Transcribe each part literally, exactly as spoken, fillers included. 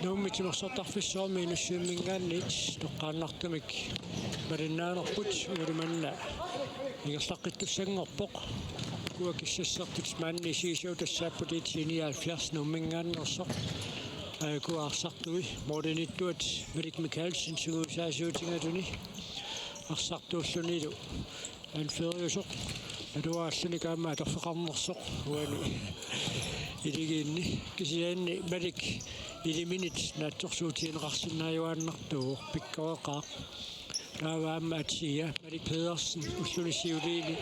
Nuummi timersortarfissuarmi Inussivimminngaanniit toqqaannartumik malinnaanerput ualumanna ingerlaqqittussanngorpoq. Ukua kissassertut maanna isigisagut tassaapput I T nioghalvfjerds Nuumminngaanneersoq. Aajuku arsartui målimiittuat Malik Mikaelsen sungiusaasuutigaluni arsartuullunilu anføreriusoq, naluara allanit aamma atorfeqarnersoq uani iligiinni. Kisianni Malik iliminit naatsorsuutigineqarsinnaajuaannartuuvoq, pikkoreqaaq. Taava aamma atia Malik Pedersen ulluni siuliini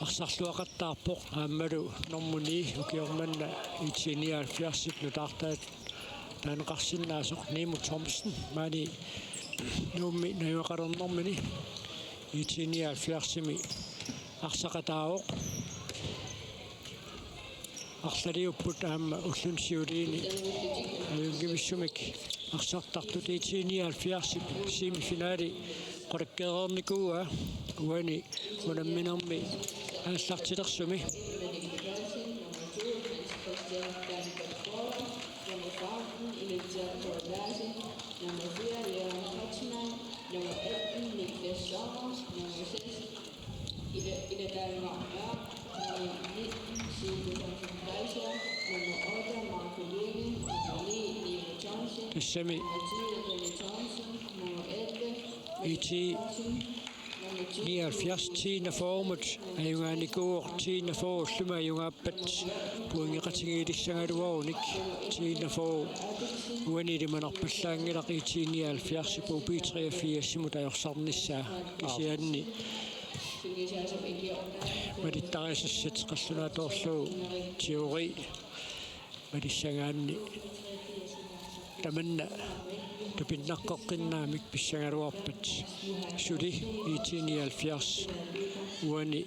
arsarluaqattaarpoq, aammalu normu ni ukioq manna I T nioghalvfjerdsip nutaartaat taaneqarsinnaasoq Nimo Thomsen, maani Nuummi najugaqalernermini I T nioghalvfjerdsimi arsaqataavoq. Arlaliupput aamma ulluni siuliini ajunngivissumik arsartartut. I T nioghalvfjerdsip semifinali qulakkeereernikuuaa uani unamminermi aallartilersumi. Nummer femten, Ilulissat Thorvaldsen. Nummer fire, Jørgen Kretschmann. Nummer atten, Niklas Sommer. Nummer seks, Ida, Ida Dahlmark Mørk. Nummer nitten, Sylvia Thomsen Kaiser. Nummer otte, Marco Lynge. Nummer ni, Nina Thomsen. Tassami Nummer ti, René Thomsen. Nummer elleve, I T nioghalvfjerds T enogfyrremut ajugaanikuuvoq. T enogfyrre ullumi ajugaappat pointeqatigiillissagaluarunik. T enogfyrre uani ilimanarpallaanngilaq I T nioghalvfjerdsip U B treogfirsimut ajorsarnissaa, kisianni malittarisassat qallunaatoorlugu teori malissagaanni tamanna tupinnaqqeqqinnaamik pissagaluarpat suli I T nioghalvfjerds uani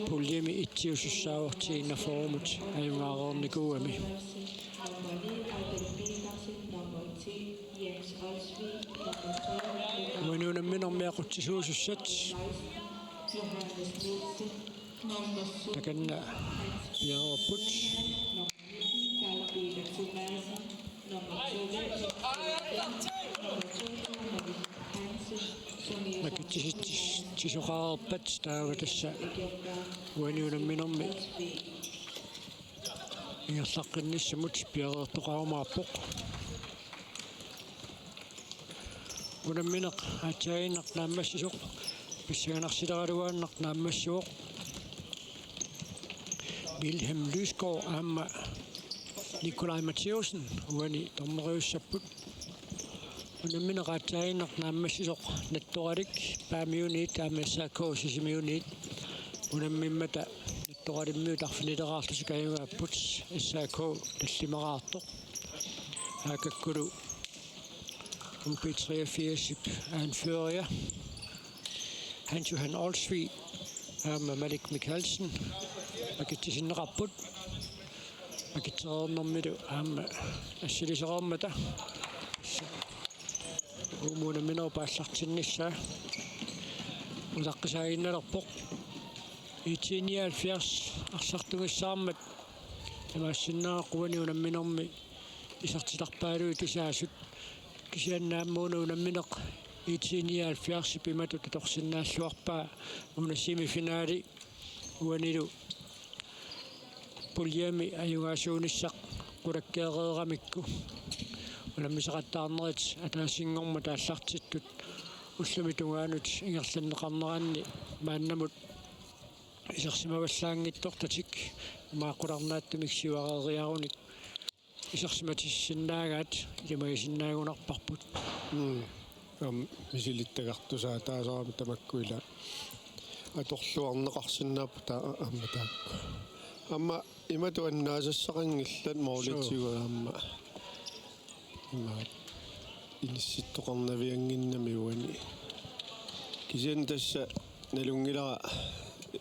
puljemi etsiusussaavoq T enogfyrremut ajugaareernikuugami. Uani unamminermi aqutsisuusussat takanna piareerput. Makitsisitsisoqareerpat taava tassa uani unamminermi ingerlaqqinnissamut piareertoqarumaarpoq. Unammineq aatsaaginnaq naammassisoq, pissanganarsileraluaannaq naammassivoq. Wilhelm Lysgaard aamma Nikolaj Mathæussen uani dommeriussapput. Unammineq aatsaaginnaq naammassisoq Nattoralik Paamiuniit aamma S A K Sisimiuniit. Unammimmata Nattoralimmiut arfinileraarlutik ajugaapput, S A K tallimaraartoq. Aakakkulu U B treogfirsip anføreria Hans Johan Olsvig aamma Malik Mikaelsen makitsisinneqarput. Makitsereernermilu aamma assilisereermata uumuuna unamminerup aallartinnissaa utaqqisaaginnalerpoq. I T nioghalvfjerds arsartugissaarmat tamassinnaaqqani unamminermi isertitarpaaluit isaasut, kisianni aamma una unammineq I T nioghalvfjerdsip imatut atorsinnaalluarpaa, una semifinali uanilu puljemi ajugaasuunissaq qulakkeereeramikku unammisaqattaarnerit ataasinngormat aallartittut ullumi tungaanut ingerlanneqarneranni maannamut isersimavallaanngitsortatik imaaqqularnaattumik siuareeriarunik isersimatissinnaagaat ilimagisinnaagunarparput. Mm. Aamma misilittagartusaataasarami tamakku ila atorluarneqarsinnaapput taa-, aamma taakku. Aamma imatut annaasassaqanngillat moolitigu aamma. Imaat inissittoqarnaviannginnami uani. Kisianni tassa nalunngilara,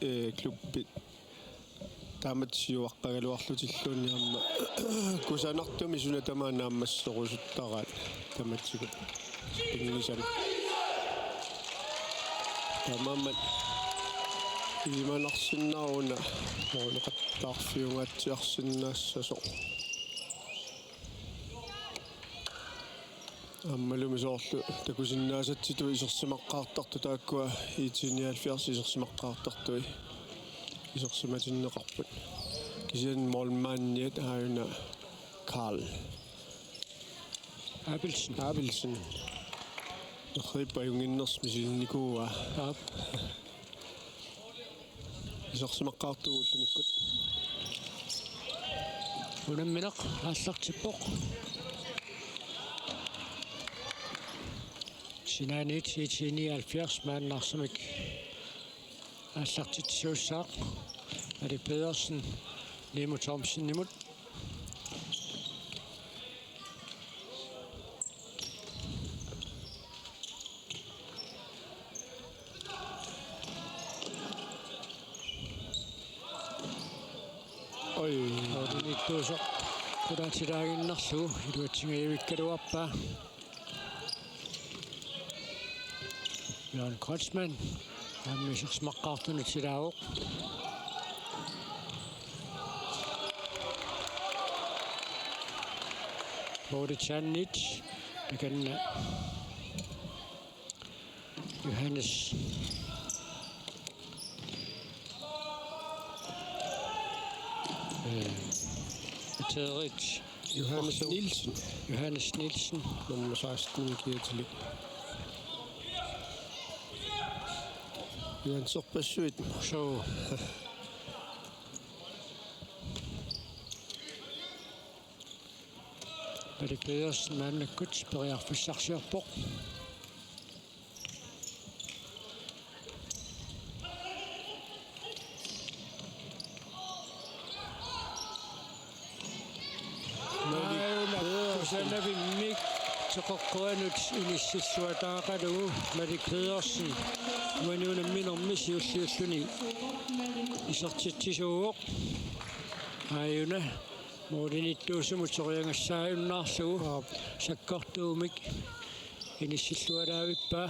ee, klubbit taamatut siuaqqagaluarlutilluunniit aamma kusanartumik suna tamaat naammasserusuttaraat tamatigut pinngisamik. Taamaammat ilimanarsinnaavoq una mooliqattaarfiungaatsiarsinnaassasoq. Aammalumi soorlu takusinnaasatsitut isersimaqqaartartut taakkua I T nioghalvfjerds isersimaqqaartartui isersimatinneqarput. Kisianni målmandiat aajuna Karl Abelsen. Abelsen. Nerriippoq ajunnginnersoq misilinnikuuaa. Aap. Isersimaqqaartugut ullumikkut. Unammineq aallartippoq. Sinaaniit I T nioghalvfjerds maanna arsamik aallartitsisuussaaq. Malik Pedersen, Nimo Thomsenimut. Oj. Målimiittuusoq qulaatilaaginnarlugu iluatsingajuikkaluarpaa. Jørgen Kreutzmann aamma isersimaqqaartunut silaavoq. Målimiittuusoq takanna Johannes. Øh, Terit. Johannes Nielsen. Johannes Nielsen. Nummer seksten, Kirtili. Johan Sorpassuit. Så. Malik Pedersen maannakkut periarfissarsiorpoq. Malik Pedersen. Tusanavimmik toqoqquanut inissilluataaqalugu Malik Pedersen uani unamminermi siulliulluni isertitsisuuvoq. Aajuna målimiittuusumut soriagassaajunnaarlugu. Aap. Sakkortuumik inissillualaavippaa.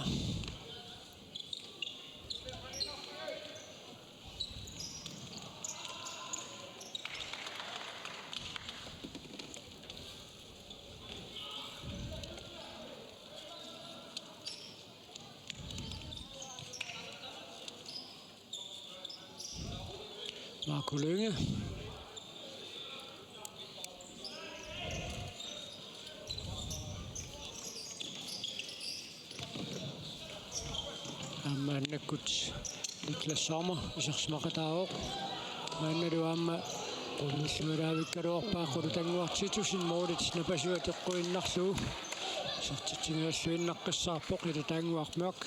Marco Lynge. Aamma maannakkut Niklas Sommer isersimaqataavoq. Maannalu aamma qulillualaavikkaluarpaa Qulutannguaq Titussen målit napasua teqquinnarlugu. Isertitsigalluinnaqqissaarpoq Ilataannguaq Mørch.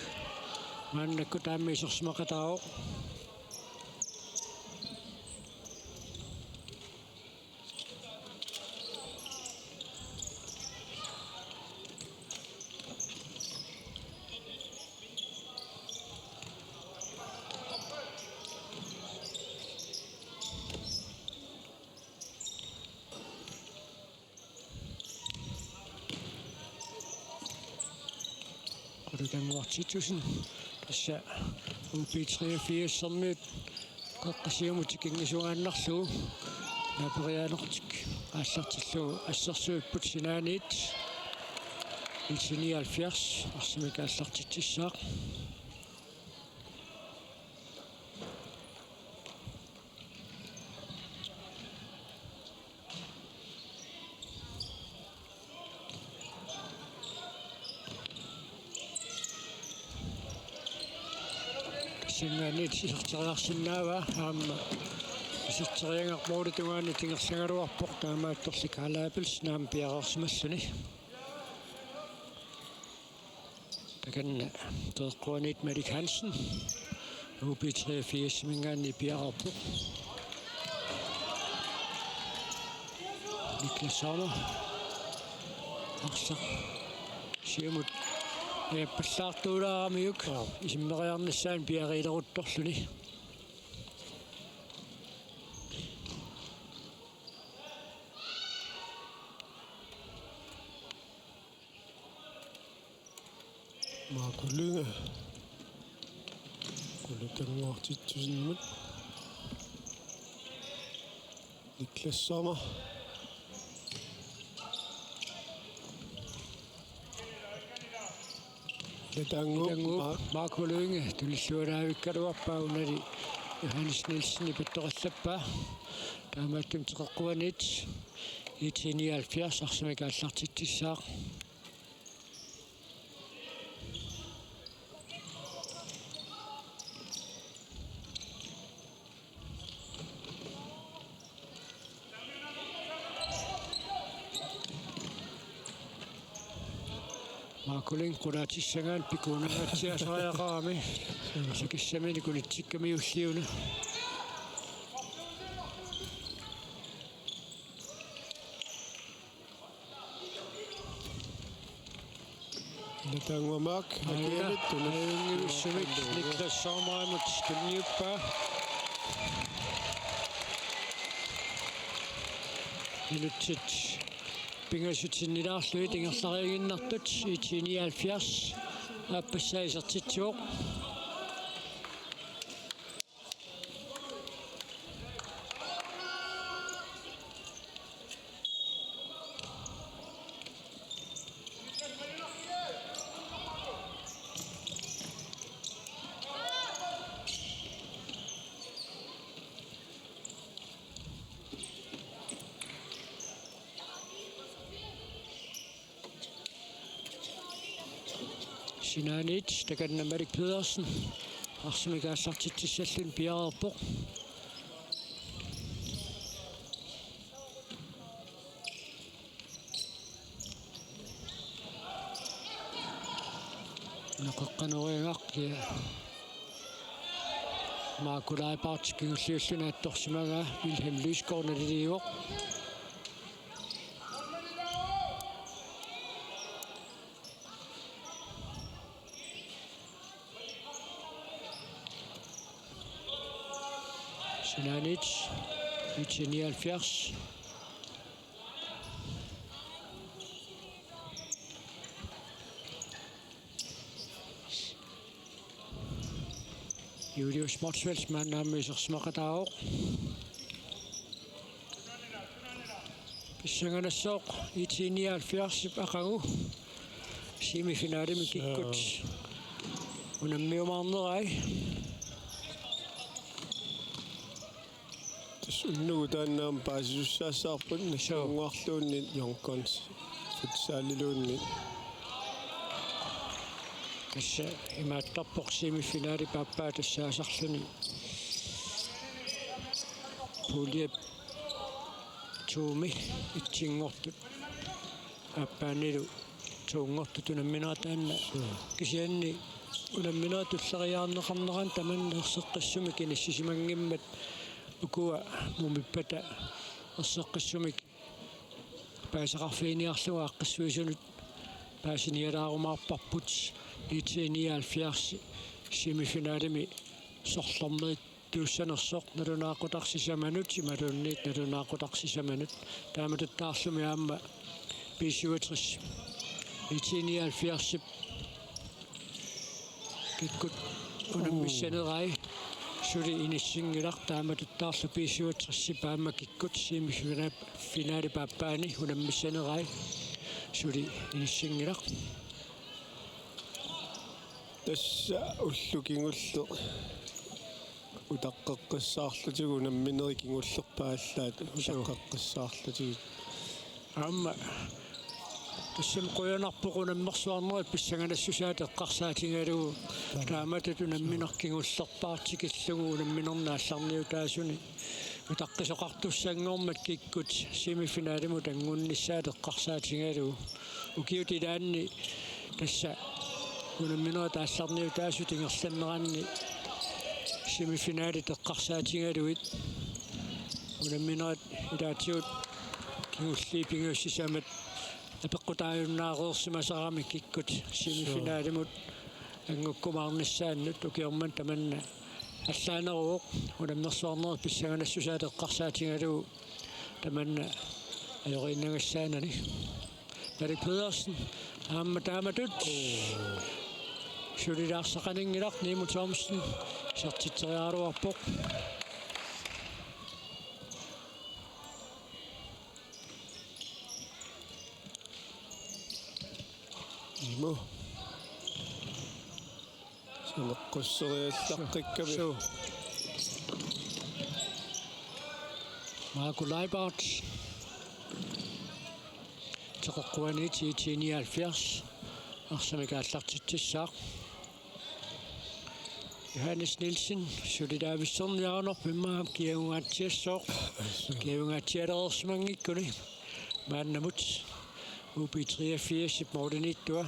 Maannakkut aamma isersimaqataavoq. Qulutannguaq Titussen, tassa U B treogfirsermiut qeqqa siumut tikinngisuaannarlugu naaperiaanertik aallartillugu assersuipput sinaaniit. I T nioghalvfjerds arsamik aallartitsissaaq. Pissanganit iserteriarsinnaavaa aamma iserteriagaq målip tungaanut ingerlagaluarpoq, taamaattorli Karl Abelsen aamma piareersimalluni. Takanna toqoqquaniit Malik Hansen. U B treogfirsiminngaanniit piareerpoq. Niklas Sommer. Arsaq siumut ajappallaartuulaaramiuk. Joo. Isimmeriarnissaanut piareeleruttorluni. Marco Lynge. Qulutannguaq Titusenimut. Niklas Sommer. Taangu Taangu Ma- Marco Lynge tunillualaavikkaluarpaa, unali Johannes Nielsen ipattoqallappaa. Taamaattumik teqeqquaniit I T nioghalvfjerds arsamik aallartitsissaaq. Marco Lynge qulaatissagaanni pikuunangaatsiarsariaqarami. Sakissamini kunitsikkami ulliuna. Taanguamaak Aja, akianit tunus. Ajunngivissumik Niklas Sommerimut tunniuppaa. Minutsit pingasut sinnilaarlugit ingerlariiginnartut, I T nioghalvfjerds aappassaa isertitsivoq. Sinaaniit takanna Malik Pedersen arsamik aallartitsissalluni piareerpoq. Naqaqqanoriagaq, ja. Marco Leibarth kingulliulluni attorsimagaa, Wilhelm Lysgaard naliliivoq. Sinaaniit I T nioghalvfjerds. Julius Motzfeldt maanna aamma isersimaqataavoq. Pissanganassaaq I T nioghalvfjerdsip aqagu semifinalimi kikkut unammiumaarnerai. Tassa unnugu taanna aamma paasisussaassavarput, Suu. Nassunnguarluunniit Young Guns futsaliluunniit. Tassa imaattarpoq semifinalip aappaa tassaasarluni pulje to-mi etsinngortut aappaanilu to-nngortut unamminerat taanna. Mm. Kisianni unamminerat tulleriiaarneqarneranni tamanna erseqqissumik inissisimanngimmat ukua mumippata erseqqissumik paasisaqarfiginiarlugu aaqqissuisunut paasinialaarumaarparput. I T nioghalvfjerds semifinalimi sorlermeri- -tuussanersoq nalunaaqutaq sisamanut imaluunniit nalunaaqutaq sisamanut. Taamatuttaarlumi aamma B syvogtres I T nioghalvfjerdsip kikkut unammissanerai suli inissinngilaq, taamatuttaarlu B syvogtresip aamma kikkut semifinalip aappaani unammissanerai suli inissinngilaq. Tassa ulloq kingulleq utaqqeqqissaarlutigu, unamminerit kingullerpaat allaat Suu. Utaqqeqqissaarlutigu. Aamma tassami qujanarpoq unammersuarnerit pissanganassusaat eqqarsaatigalugu, taamatut unammineq kingullerpaaq tikillugu unamminerni aallarniutaasuni utaqqisoqartussanngormat kikkut semifinalimut anngunnissaat eqqarsaatigalugu. Ukiut ilaanni tassa unamminerit aallarniutaasut ingerlanneranni semifinalit eqqarsaatigalugit unamminerit ilaatigut kingulliit pingasut sisamat apeqqutaajunnaareersimasarami kikkut semifinalimut anngukkumaarnissaannut. Ukioq manna tamanna allaaneruvoq, unammersuarnerit pissanganassusaat eqqarsaatigalugu tamanna ajoriinnagassaanani. Erik Pedersen aamma taamatut sulilaarsaqanngilaq, Nimo Thomsen isertitseriaraluarpoq. Nimo. Ameqqusseriallaqqikkamik. Suu. Marco Leibart. Teqeqquaniit I T nioghalvfjerds. Arsamik aallartitsissaaq. Johannes Nielsen, suli taavissorniarnerpimmaam kiagungaatsiassooq. Kiagungaatsialereersimanngikkuni. Maannamut U B treogfirsip målimiittua.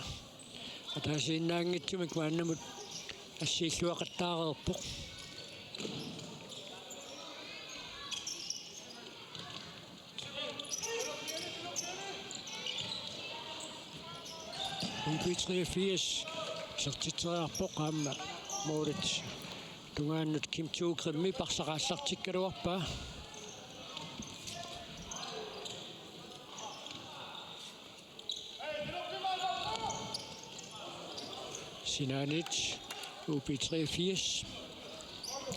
Ataasiinnaanngitsumik maannamut assiilluaqattaareerpoq. U B treogfirs isertitseriarpoq aamma målit tungaannut Kim Thue Grimmi parsaq aallartikkaluarpaa. Sinaaniit U B treogfirs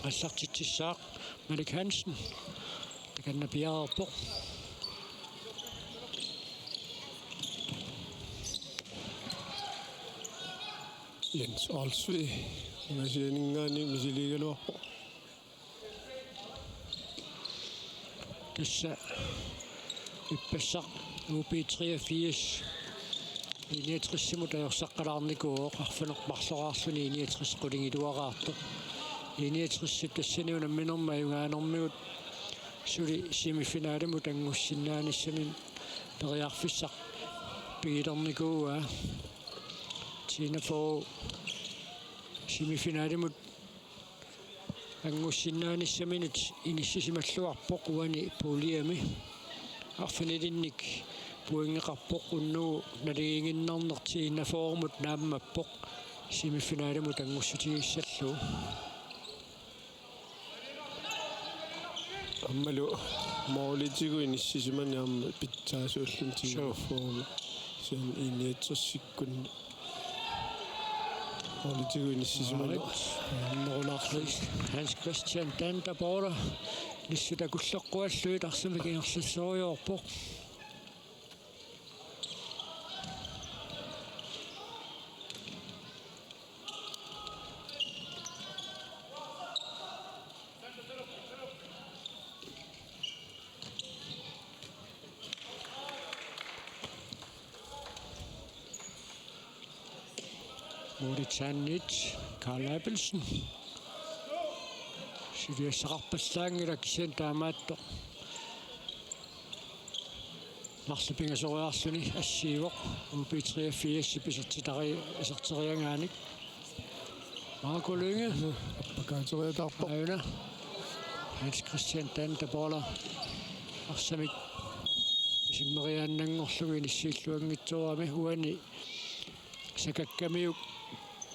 aallartitsissaaq Malik Hansen. Takanna piareerpoq. Jens Olsvig. Ungasianinngaanniit misiliigaluarpoq. Tassa ippassaq U B treogfirs I niogtresimut ajorsaqqalaarnikuuvoq, arfineq-marloraarluni I niogtres qulingiluaraartoq. I niogtresip tassani unamminermi ajugaanermigut suli semifinalimut anngussinnaanissaminut periarfissaq pigilernikuuaa. Tina Fogh semifinalimut anngussinnaanissaminut inissisimalluarpoq uani puljemi. Arfinilinnik pointeqarpoq, unnugu naligiinnarneq Tina Foghmut naammappoq semifinalimut anngussutigissallugu. Aammalu målitigut inissisimani aamma pitsaasuulluni Tina Foghmi. Kisianni I niogtresikkunni målitigut inissisimani. Aarit. Nerulaarlugit Hans Christian Dandabola nissut takulleqquallugit arsamik ingerlassorujoorpoq. Målitsaanniit Karl Abelsen. Suliassaqarpallaanngilaq kisianni taamaattoq marluk pingasoriarluni assiivoq U B treogfirsip isertitari-, iserteriagaanik. Marco Lynge. Appakaateriataarpoq. Aajuna. Hans Christian Dandabola. Arsamik isimmeriaannanngorlugu inissiilluanngitsoorami uani sakakkamiuk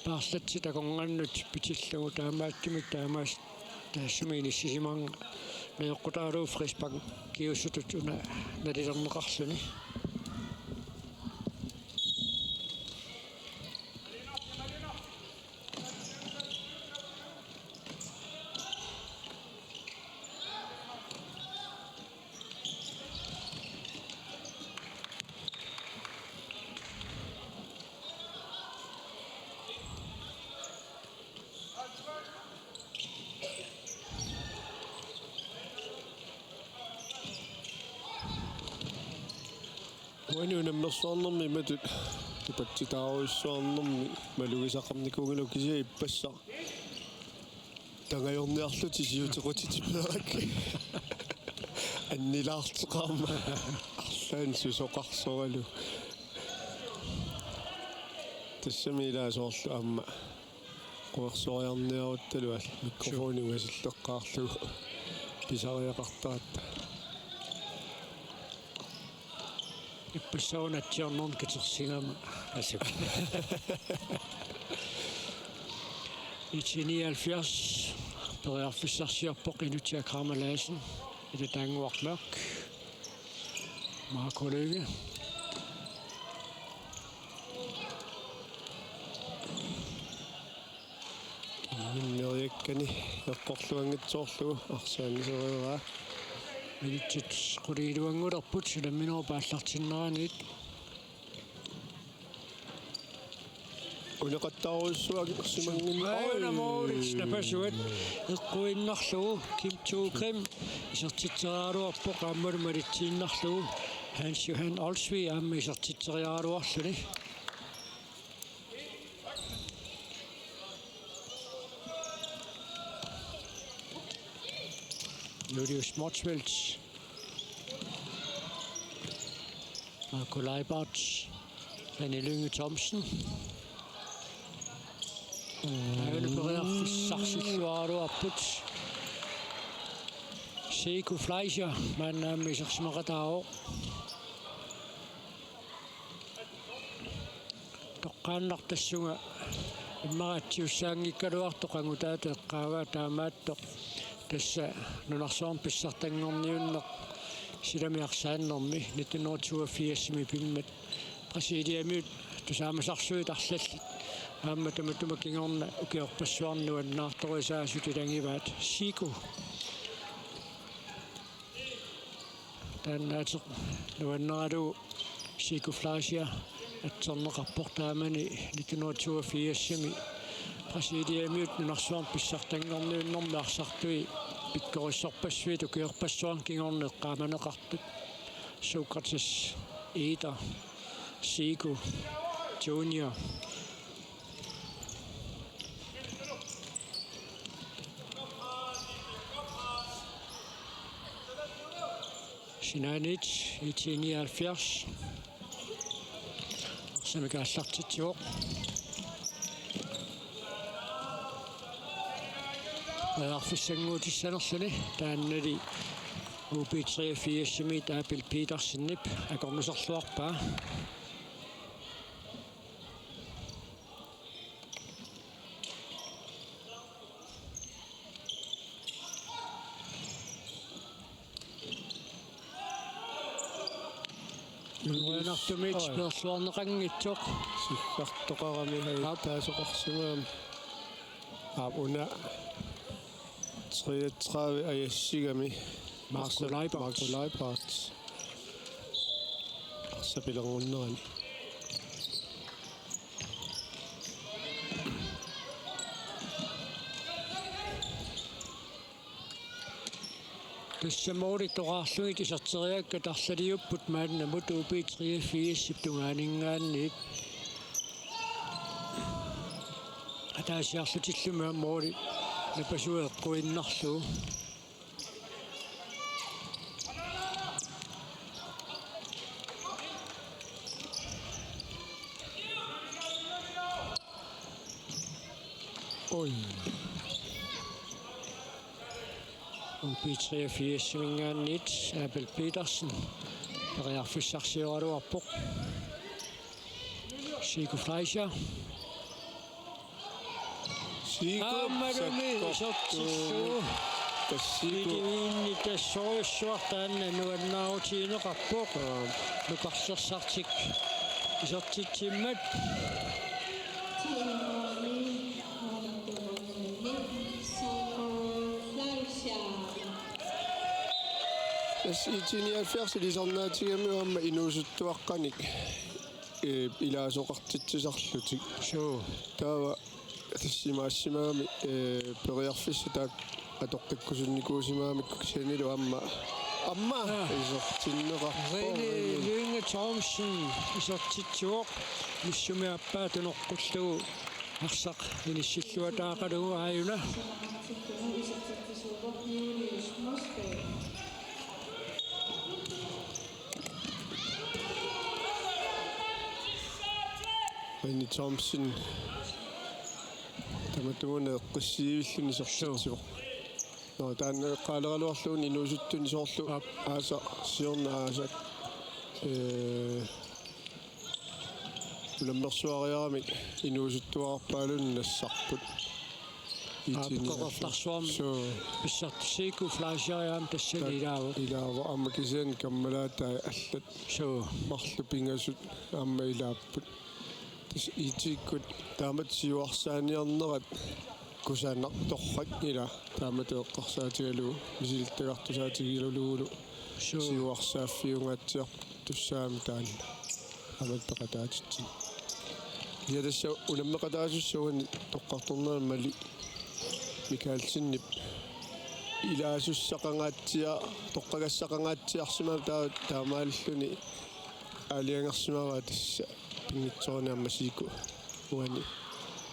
paarlatsit akornannut pitillugu, taamaattumik taamaas-, taassuma inissisimasoq najoqqutaalu frisparkiusutut una nalilerneqarluni. Uani unammersuarnermi imatut tupatsitaarujussuarnermi malugisaqarnikuunngilagut, kisianni ippassaq tangajorniarlutik siutequtitipperakkit annilaarteqarmat arlaannik susoqarsoralugu. Tassami ilaa soorlu aamma quersooriarniaruttalu aamma mikrofoni ungasilleqqaarlugu pisariaqartaratta. Ippassaq una atsiornermik katersigama. Assut. I T nioghalvfjerds periarfissarsiorpoq Inutsiaq Kramer Larsen. Ilataannguaq Mørch. Marco Lynge. Immeriakkani eqqorluanngitsoorlugu arsaannisereeraa. Minutsit qulingiluanngulerput unamminerup aallartinneraniit. Uneqattaarujussuaq simanngimmat. Aana Moritz napasuat eqquinnarlugu Kim Thugrim isertitseriaraluarpoq aammalu malitsiinnarlugu Hans Johan Olsvig aamma isertitseriaraluarluni. Julius Motzfeldt. Marco Leibert. René Lynge Thomsen. Aana periarfissarsilluaraluarput. Siku Fleischer maanna aamma isersimaqataavoq. Toqqaannaq tassunga immaqatsiussaanngikkaluartoq angutaata eqqaavaa taamaattoq. Tassa nunarsuarmi pissartanngorniunneq silami arsaannermi nitten hundrede toogfirsimi pimmat Brasiliamiut tusaamasarsuit arlallit aamma tamatuma kingorna ukiorpassuarni nuannaartorisaasut ilagivaat. Siku. Taannaateq nuanneralugu Siku Fleischer atserneqarpoq taamani nitten hundrede toogfirsimi Brasiliamiut nunarsuarmi pissartanngorniunnermi arsartui pikkorissorpassuit ukiorpassuarni kingorna eqqaamaneqartut. Sokrates, Ida, Siku, Junior. Sinaaniit I T nioghalvfjerds. Arsamik aallartitsivoq. Periarfissannguutissanerluni taannali U B treogfirsimi Abel Petersenip akornuserluarpaa. Nuannertumik Oi. Peerluarneqanngitsoq. Sillartoqarami Aap. Ajuttaasoqarsimagami. Aap, una treogtredive ajassigami. Marco Arsaq Leibold. Marco Leibold. Arsaq pilerngornerani. Tassa måli toqqaarlugit iserteriakkat arlaliupput maannamut U B treogfirsip tungaaninngaanniit. Ataasiarlutillumi måli napasua eqquinnarlugu. Oj. U B treogfirsiminngaanniit Abel Petersen periarfissarsioraluarpoq. Siku Fleischer. Siku Aammalumi sakkortuu. Isertillugu. Tassa Siku. Idiviinni tassorujussuaq taanna nuannaarutigineqarpoq. Aap. Nukarlersartik isertitsimmat. Tassa I T nioghalvfjerds ilisarnaatigami aamma inuusuttuaqqanik, ee, ilaasoqartitsisarlutik. Suu. Taava tassa imaassimagami, ee, periarfissat taakku atoqqikkusunnikuusimagamikku kisiannilu aamma. Aamma Aa. Isertinneqarpoq. René Lynge Thomsen isertitsivoq. Nissumi aappaa tunoqqullugu arsaq inissilluataaqalugu aajuna. René Thomsen. Tamatumuuna eqqissiivilluni isertitsivoq. Nå, taanna eqqaaleraluarlugu inuusuttuni soorlu Aap. Aasaq, siorna aasaq. Ee, ulammersuariaramik inuusuttuarpaalunnik nassarput. Aap, I T nioghalvfjerds. Qeqertarsuarmi. Suu. Pissartut Siku Fleischer aamma tassani Ta-, ilaavoq. Ilaavoq aamma kisianni kammalaatai allat. Suu. Marluk pingasut aamma ilaapput. Tassa I T-kkut taamatut siuarsaaniarnerat kusanartorput ila taamatut eqqarsaatigalugu misilittagartusaatigalugulu Suu. Siuarsaaffiungaatsiartussaammat taanna aamma peqataatitsinni. Ja tassa unammeqataasussat uani toqqartornerani Malik Mikaelsenip ilaasussaqangaatsia-, toqqagassaqangaatsiarsimavoq taa-, taamaalilluni aalajangersimavaa tassa pinngitsoorani aamma Siiku uani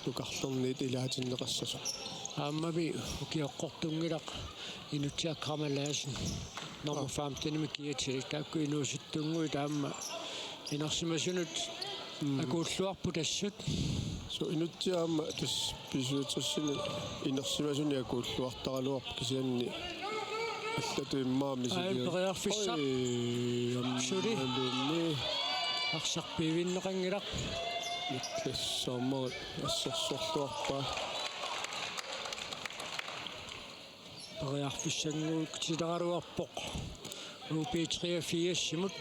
nukarlerniit ilaatinneqassasoq. Aammami ukioqqortunngilaq Inutsiaq Kramalassen nummer femtenimik kiatilik taakku inuusuttunnguit aamma inersimasunut akuulluarput assut. So Inutsiaq aamma tassa B-syvogtresimi inersimasunik akuulluartaraluarpoq kisianni allatut immaqa misiliu-, periarfissaq. Oi, aamma suli. Arsaq piivinneqanngilaq. Niklas Sommer assersorluarpaa. Periarfissannguutileraluarpoq U B treogfirsimut.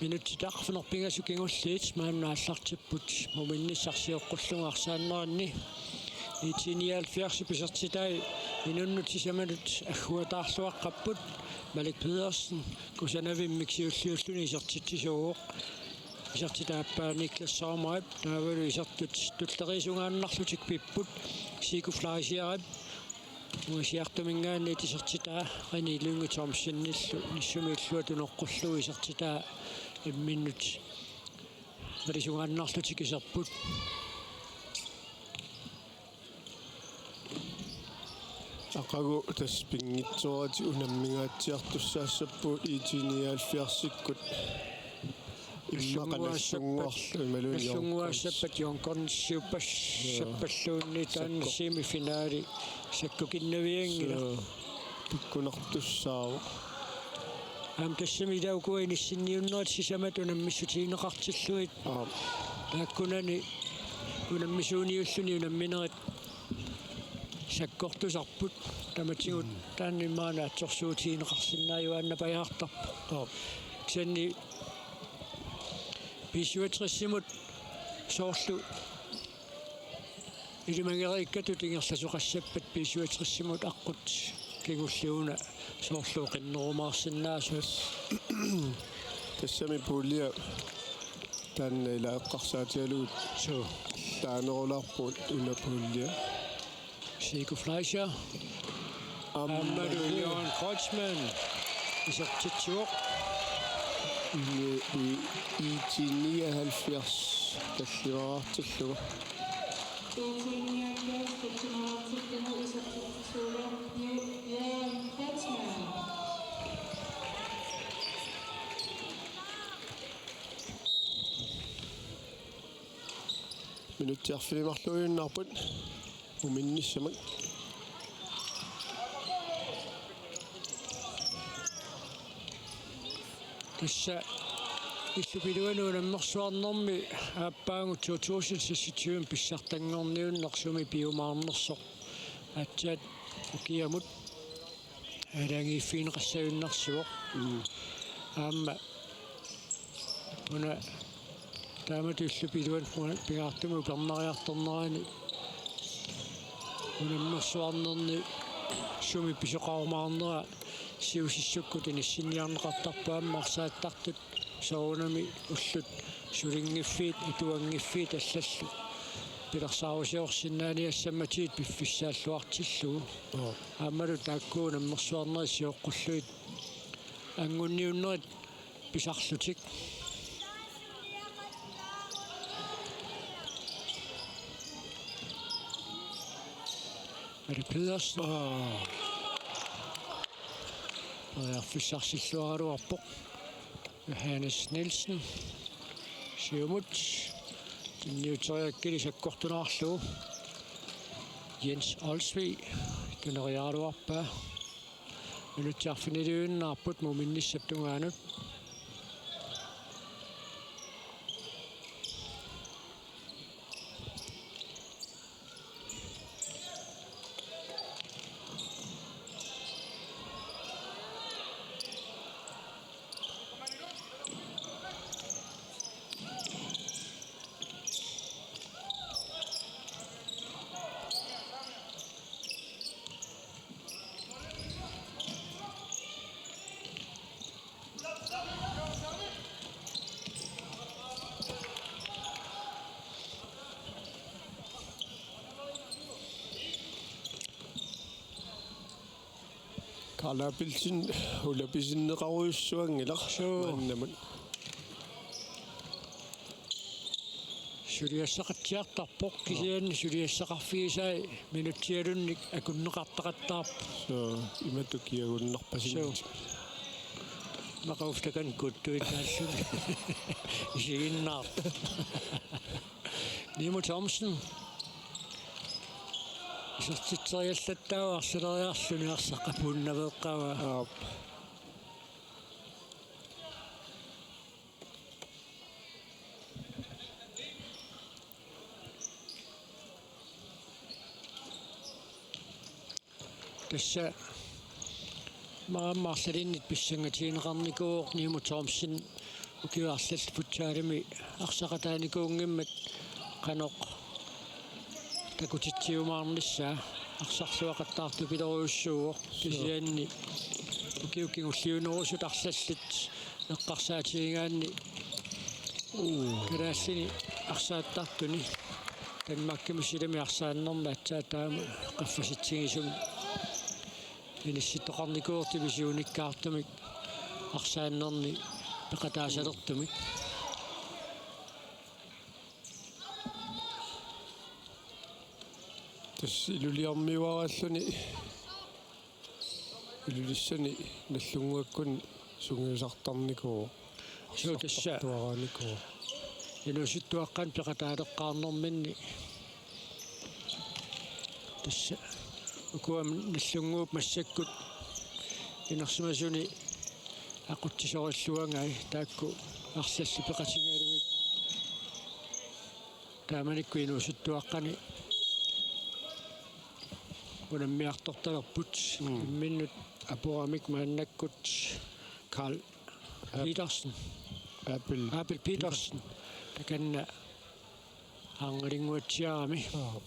Minutsit arfineq-pingasut kingulliit maanna aallartipput muminnissaq sioqqullugu arsaanneranni. I T nioghalvfjerds pisertitai inunnut sisamanut agguataarluaqqapput. Malik Pedersen kusanavimmik siulliulluni isertitsisuuvoq. Isertitaappaa Niklas Sommerip taavalu isertut tulleriisungaannarlutik pipput. Siiku Fleischerip ungasiartuminngaanniit isertitaa René Lynge Thomsenillu nissumik illuatut noqqullugu isertitaa imminnut malisungaannarlutik iserput. Aqagu tassa pinngitsooratik unammingaatsiartussaassapput I T nioghalvfjerdsikkut. Immaqa nassunnguarlu imaluunniit nassunnguaassappat John Cornelius Juukkernsiuppassappaluunniit taanna semifinali sakkukinnavianngilaq. Pikkunartussaavoq. Aamma tassami ila ukua inissinniunnerit sisamat unammissutigineqartillugit. Aap. Taakkunani unammisuuniulluni unamminerit sakkortusarput tamatigut taanna immaqa naatsorsuutigineqarsinnaajuaannapajaartarpoq. Aap. Kisianni B-syvogtresimut soorlu ilimagereekkatut ingerlasoqassappat B-syvogtresimut aqqut kingulliuna soorlu oqinnerumaarsinnaasoq. Tassami pulje taanna ila eqqarsaatigalugu. Suu. Taanerulaarpoq una pulje. Siiku Fleischer. Aammalu Johan Kreutzmann. Isertitsivoq. I T nioghalvfjerds tallimaartillugu. Minutsit arfineq-marluinnarput muminnissamut. Tassa illup iluani unammersuarnermi aappaagu to tusind seksogtyve pissartanngorniunneq sumi piumaarnersoq aatsaat ukiamut aalajangiiffigineqassagunarsivoq. Mm. Aamma una taamatut illup iluani pingaartumik upernariartornerani unammersuarnerni sumi pisoqarumaarnera siusissukkut inissinniarneqartarpoq aamma arsaattartut soorunami ullut sulinngiffiit atuanngiffiit allallu pilersaarusiorsinnaaniassammatigut piffissaalluartillugu. Aammalu taakku unammersuarnerit sioqqullugit angunniunnerit pisarlutik. Malik Pedersen. Aa. Periarfissarsilluaraluarpoq. Johannes Nielsen. Siumut. Tunniuteriakkili sakkortunaarlugu. Jens Olsvig. Tuneriaraluarpaa. Minutsit arfiniliinnarput muminnissap tungaanut. Karl Abelsen ulapisinneqarujussuanngilaq. Suu. Maannamut. Suliassaqatsiartarpoq, kisianni suliassaqarfigisai minutsialunnik akunneqartaqattaarpoq. Suu, imatut kiagunnarpasinnatik. Suu. Maqauftakan kuttuittaalluni. Isiginnaarpoq. Nimo Thomsen. Isertitseriallattaaq arsaleriarluni arsaq apuunnaveeqqavaa. Aap. Tassa maamma arlalinnit pissangatigineqarnikuuvoq Nimo Thomsen ukiut arlallit futsalimi arsaqataanikuunngimmat qanoq takutitsiumaarnissaa arsarluaqattaartupiloorujussuuvoq. Suu. Kisianni ukiut kingulliunerusut arlallit eqqarsaatigigaanni Uu. Kalaallini arsaattartuni Danmarkimi silami arsaannermi aatsaat taama qaffasitsigisumik inissittoqarnikuuvoq divisioniikkaartumik arsaannerni peqataasalertumik. Tassa Iluliarmiuaraalluni Ilulissani Nagdlunguakkut sungiusartarnikuuvoq. Suu, tassa. Arsartartuaraanikuuvoq. Inuusuttuaqqanik peqataaleqqaarnerminni. Tassa. Ukua Nagdlunguup massakkut inersimasuni aqutsisorilluagai taakku arlallit peqatigalugit. Taamanikkut inuusuttuaqqani unammiartortalerput. Mm. Imminnut apuramik maannakkut Karl Ab-, Petersen. Abel. Abel Petersen. Takanna aarnalinnguatsiarami. Aap.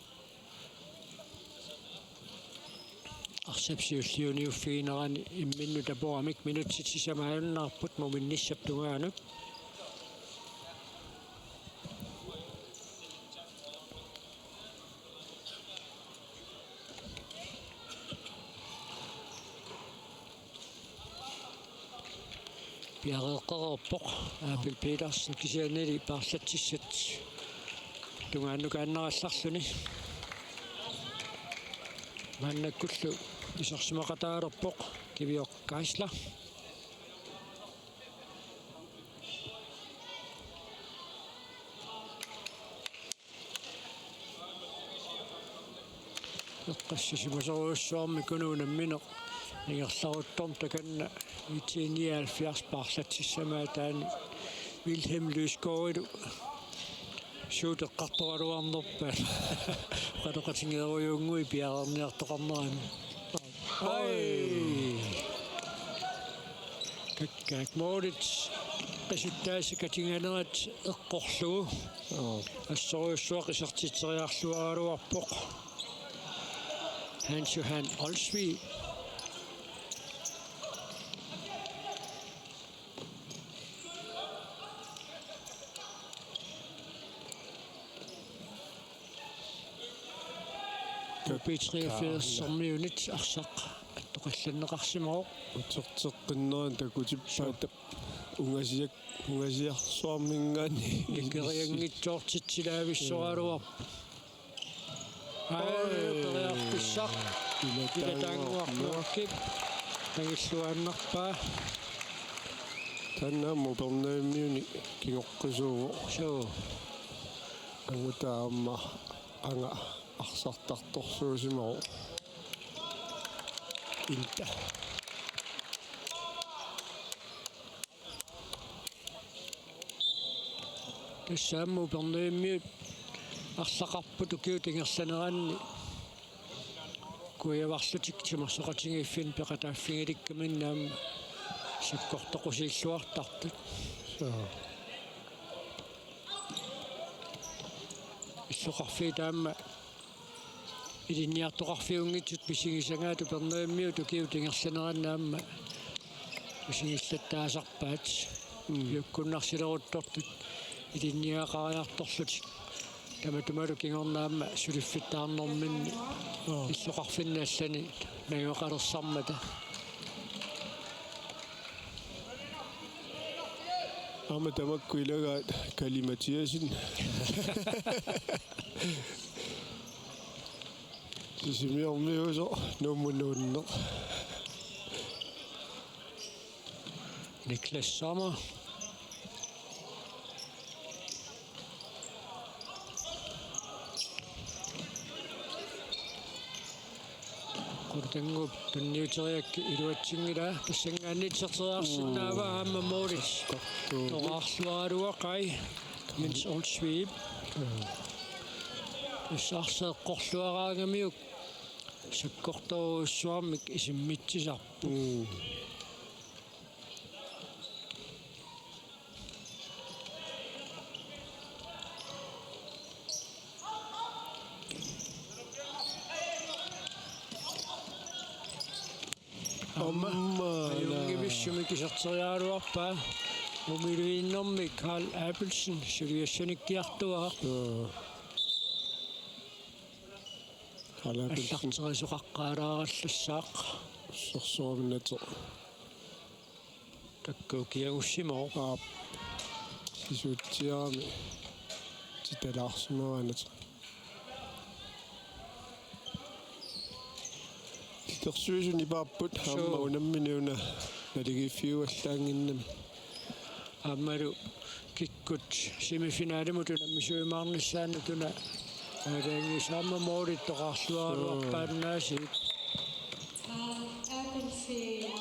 Arsap siulliuniuffiginerani imminnut apuramik minutsit sisamat ajunnaarput muminnissap tungaanut. Piareeqqareerpoq Abel Petersen kisiannili paarlatsissat tungaannukaannarallarluni. Maannakkullu isersimaqataalerpoq Kivioq Geisler. Eqqassisimasorujussuarmik uku unammineq ingerlaruttormat takanna IT nioghalvfjerds paarlatsissamaataani Wilhelm Lysgaardilu suut eqqartoraluarnerpaat. Qanoqatigeerujuunngui piareerniartoqarnerani. Oj. Kakkaak målit qisuttaasa katiganerat eqqorlugu. Oj. Assorujussuaq isertitseriarluaraluarpoq Hans Johan Olsvig. B treogfirs-ermiunit arsaq attoqallanneqarsimavoq. Uterteqqinnerani takutippaat ungasiak-, ungasiarsuarminngaanniit. Ikerianngitsoortitsilaavissoraluarpoq. Oj, periarfissaq. Ilataannguaq. Ilataannguaq Nuakip angilluinnarpaa. Taanna aamma Upernavimmiuni kingoqqisuuvoq. Suu. Angutaaq aamma anga arsartartorsuusimavoq. Ilta. Tassa aamma Upernavimmiut arlaqarput ukiut ingerlaneranni kujavarlutik timersoqatigiiffinni peqataaffigilikkaminni aamma sakkortoqusiilluartartut. Suu. Illoqarfiit aamma ilinniartoqarfiunngitsut misigisagaat Upernavimmiut ukiut ingerlaneranni aamma misigillattaasarpaat. Mm. Piukkunnarsileruttortut ilinniagaqariartorlutik. Tamatumalu kingorna aamma suliffittaarnerminni. Oj. Illoqarfinni allani najugaqalersarmata. Aamma tamakku ilagaat Kali Mathiassen. Sisimiormiuusoq nummer nul. Niklas Sommer. Qulutannguup tunniuteriaraa iluatsinngilaa, tassanngaanniit iserteriarsinnaavaa aamma målit toqqarluaraluaqai Jens Olsvig. Tassa arsaq eqqorluaraangamiuk sakkortoorujussuarmik isimmitsisarpoq. Mm. Aamma. Aamma, ajunngivissunik iserteriaraluarpaa. Umiluinnarmi Carl Abelsen suliassanikkiartuaaq. Joo. Carl Abelsen. Allarterisoqaqqaalaarallassaaq. Sorsoruminnato. Takuuk kiagussimavoq. Aap. Sisutsiarami. Titalaarsimavaannatik. Illersuisuni paapput. Suu. Aamma unammineq una naligiiffiuallaannginnami. Aammalu kikkut semifinalimut unammisuujumaarnissaannut una aalajangiisoq, aamma målit toqqarluaraluarpaannaasiit. Carl Appelfeen.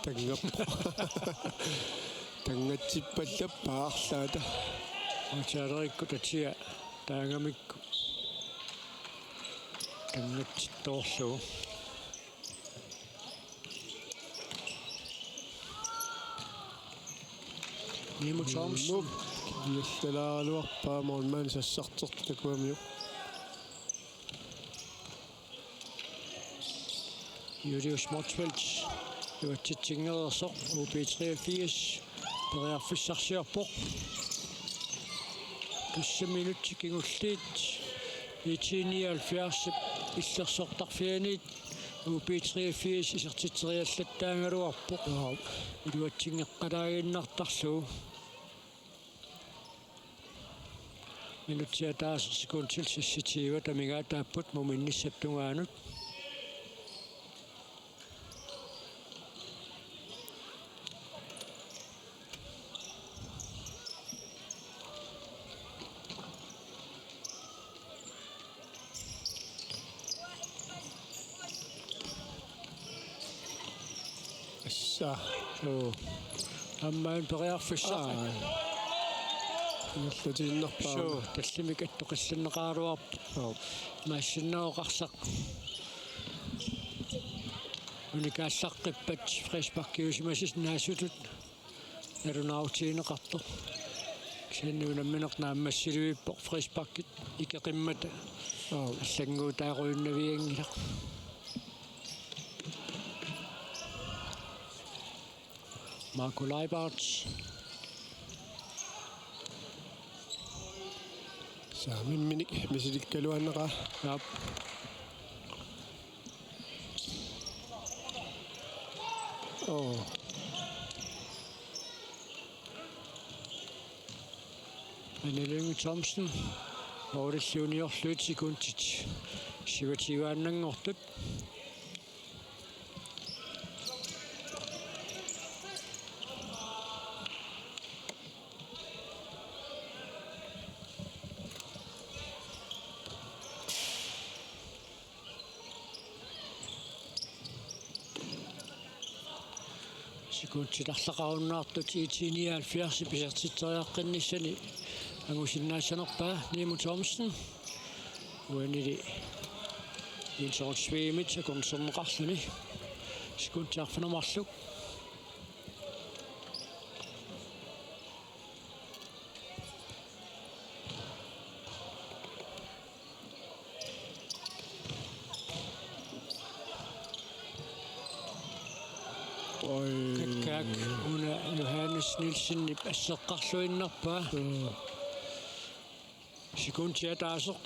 Tangap. Tangatsippallappaarlaata. Aatsaalereerukku tatia taangamikku. Tangatsittoorlugu. Nimo Thomsen. Nimo. Kiallalaaraluarpaa målmand sassartertut takuamiuk. Julius Motzfeldt iluatsitsinngereersoq, U B treogfirs periarfissarsiorpoq. Tassa minutsit kingulliit IT nioghalvfjerdsip illersortarfianiit U B treogfirs isertitseriallattaagaluarpoq. Iluatsinngeqqalaaginnartarlugu. Minutsit ataaseq sekundit seksogtyve amigaataapput muminnissap tungaanut. Assa. Joo. Aamma periarfissaq. Aa. Ingerlatiinnarpaa. Suu, tallimat attoqqillanneqaraluarput. Joo. Imaassinnaavoq arsaq unikaallaqqippat frisparkiusimasinnaasutut nalunaarutigineqartoq. Kisianni unammineq naammassilerpoq, frisparkit ikeqimmata. Aap. Allannguutaarujunnavianngilaq. Marco Leibart. Saamimminik misilikkaluarneqaa. Aap. Oo. Anne Lynge Thomsen. Målillu uniorlugit sekundit syvogtyveannanngortut. Sekundit arlaqarunnaartut IT nioghalvfjerdsip isertitseriaqqinnissani angusinnaassanerpaa Nimo Thomsen. Uanili Jens Olsvigimit akornuserneqarluni. Sekundit arfineq-marluk. Oj. Kakkaak una Johannes Nielsenip asseqqarluinnarpaa. Mm. Sekundit ataaseq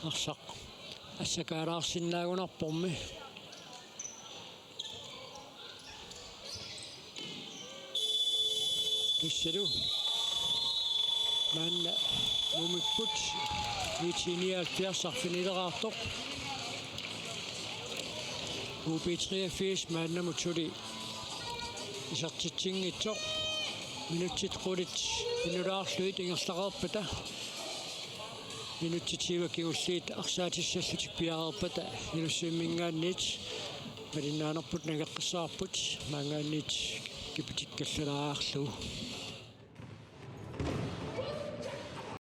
arsaq Assakaalaarsinnaagunarpormi. Tassalu maanna Nuummipput nitten nioghalvfjerds arfinileraartoq. U B treogfirs maannamut suli isertitsinngitsoq. Minutsit qulit inulaarlugit ingerlareerpata minutsit syv kingulliit arsaatissallutik piareerpata Inussivimminngaanniit malinnaanerput nangeqqissaarput, maanngaanniit kipitikkallalaarlugu.